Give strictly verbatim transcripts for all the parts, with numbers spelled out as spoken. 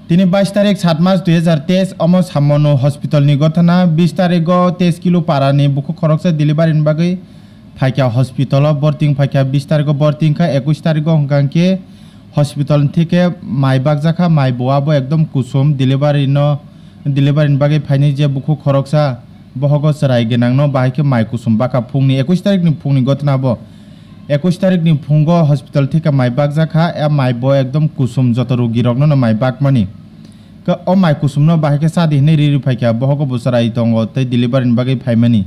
Tini bais tarik sat mas dui hazar teis omo Samonu hospital ni gotana, bis tarik o Teskilo para ni bukhuk khoroksa delivery ni bagwi phaikha hospital o borting phaikha, bis tarik o borting kha, ekush tarik o hwnkha hwnkhe hospital ni theke mai bakjakha, mai bo abo ekdom kusum delivery no, delivery ni bagwi phainai je bukhuk khoroksa. Bohogo chwrai gwnangno bahai khe mai kusum bakha phungni ekush tarikni phungni gotna bo. Ekush tarikni phungo hospital theke mai bakjakha, a mai bo ekdom kusum joto rogirokno no mai bakmani. Khe o mai kusumno bahai khe chadi hwnwi riri phaikha, bohogo bo chwrai tongo tei delivery ni bagwi phaimani.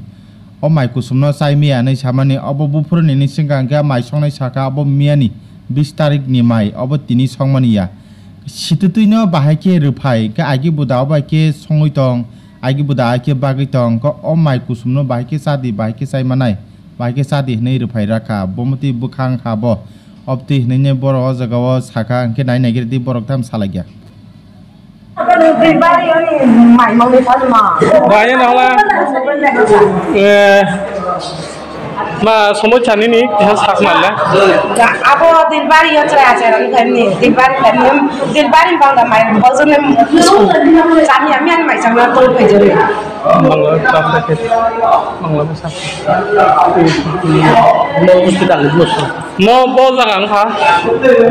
O mai kusumno chai miya hwnwi samani, obo buphuruni hwnwi swngkha hwnkhe a mai songnai sakha, obo miyani bis tarikni mai, obo tini songmani ya. Situtwino bahai khe rwphai, khe agi buda o bai khe songwi tong, agi buda hai khe bagwi tong, khe o mai kusumno bahai khe chadi, bahai khe chai manai, bahai khe chadi hwnwi rwphai rakha, bomotwi bwkhang kha bo. Obtwi hwnwi borok o jaga o sakha, hwnkhe nai nai giri di borok tham salai ya. Bahai no hala, eh, Ma, somoi chanini, keha sak manle. Abo dilbari yo chwrai achai rani khaimni, dilbari khaimni, dilbari bangda mai bojone chami ami ani mai changna tol khaijani. Mangla, mangla bwsa. Mo hospital ni bwsa. Mo bo jaga wngkha.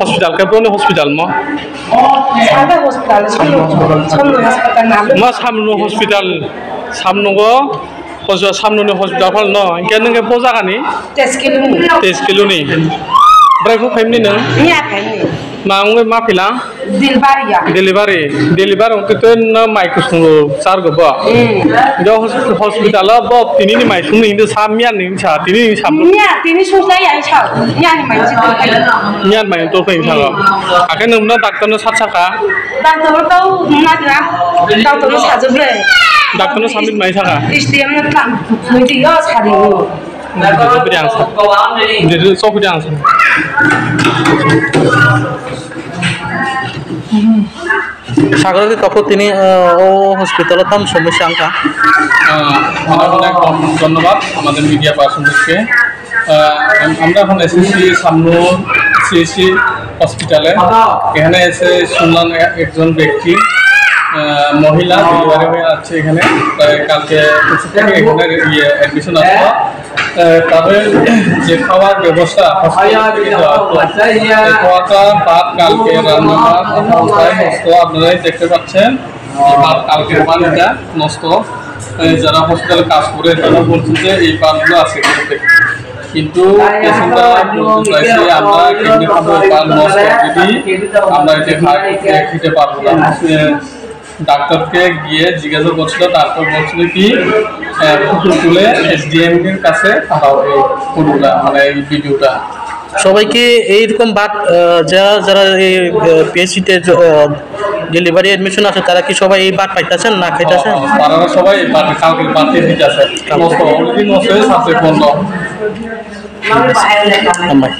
Hospital khe boni hospital mo. Sada hospital, Samno, Samno hospital na. Mo Samno hospital, Samno go. Hospital, Samnoni hospital phal no, hingke nung ke bo jaga ni? Teis kilo ni. Teis kilo ni. Brai bo phaimni nung? Miya phaimni. Ma wngwi ma phila? Delivery ya. Delivery, delivery wngte to no mai kusung char go bo. Hmm. Jo hos-, hospital o bo tini ni mai sung ni hindu sa miya ni sa, tini ni sa. Miya, tini sung sa ya sa. Miya ni mai si to phai. Miya ni mai to phai sa. Hmm. Ake nung no doctor no sat saka? Doctor tau nagra, doctor no sajak le. Doctor no samit mai saka. Istiam na tlam, muji yo sari. Didi chokri ang sa. Didi chokri ang sa. Sagor ke kapo tini, eh, o hospital tam somosya angka. আহ, অনেক অনেক ধন্যবাদ আমাদের মিডিয়া পার্সনদেরকে। আহ, আম-, আমরা এখন এসেছি সামনো সিএসসি হসপিটালে। এখানে এসে শুনলাম এ-, একজন ব্যক্তি, আহ, মহিলা ডেলিভারি হয়ে আছে এখানে। প্রায় কালকে পরশু থেকে এখানে ইয়ে অ্যাডমিশন আছে। আহ, তাদের যে খাওয়ার ব্যবস্থা হসপিটাল থেকে দেওয়া হতো। এই খাওয়াটা ভাত কালকে রান্না ভাত, এখন প্রায় নষ্ট, আপনারাই দেখতে পাচ্ছেন। এই ভাত কালকের পানিটা নষ্ট। এই যারা হসপিটালে কাজ করে তারা বলছে যে এই পানগুলো আছে খেতে, কিন্তু পেশেন্টরা বলতে চাইছে আমরা কেমনে খাবো এই পান নষ্ট, যদি আমরা এটা খাই, খেতে পারবো না। ডাক্তারকে গিয়ে জিজ্ঞাসা করছিল, ডাক্তার বলছিল কি, আহ, পুতুলপুরে এসডিএম এর কাছে পাঠাও এই ফটোটা, মানে এই ভিডিওটা। সবাই কি এইরকম ভাত, আহ, যারা, যারা এই, আহ, পিএইচসি তে, আহ, ডেলিভারি অ্যাডমিশন আছে, তারা কি সবাই এই ভাত পাইতেছেন না খাইতেছেন? তারা সবাই এই ভাত, কালকে ভাত দিতেছে। নষ্ট, অলরেডি নষ্ট হয়ে সাথে বন্ধ। হামবাই।